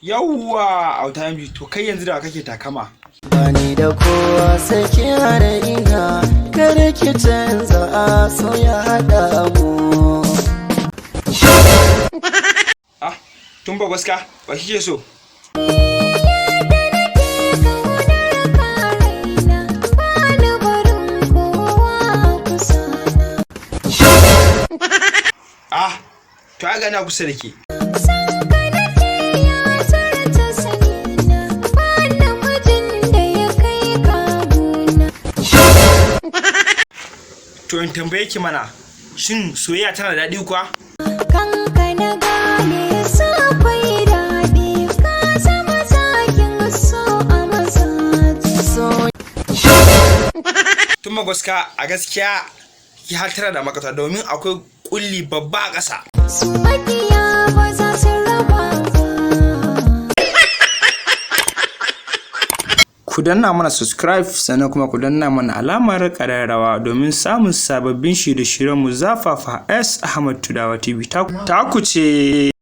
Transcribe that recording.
Yawwa, Auta MG, to kai yanzu da kake takama? Bani da kowa sai ki ina, kada ki canza a so ya haɗa mu. Ah, Tumba Gwaska, ba kike so? Kaunar ka raina, bani barin kowa kusa na. Ah, to ai gana kusa da ke. San ka nake ya zarta sanina, ba namijin da ya kai ka guna. To in tambaye ki mana, shin soyayya tana da daɗi kuwa? Kanka na gane sa akwai daɗi, ka zama zakin so a mazaje. So Tumba Gwaska, a gaskiya ki har tana da makata domin akwai kulli babba a ƙasa. Su makiya ba za su raba ba. Ku danna mana subscribe, sannan kuma ku danna mana alamar ƙararrawa domin samun sababbin shirye-shiryenmu zafafa. S Ahmad Tudawa TV ta ku ce.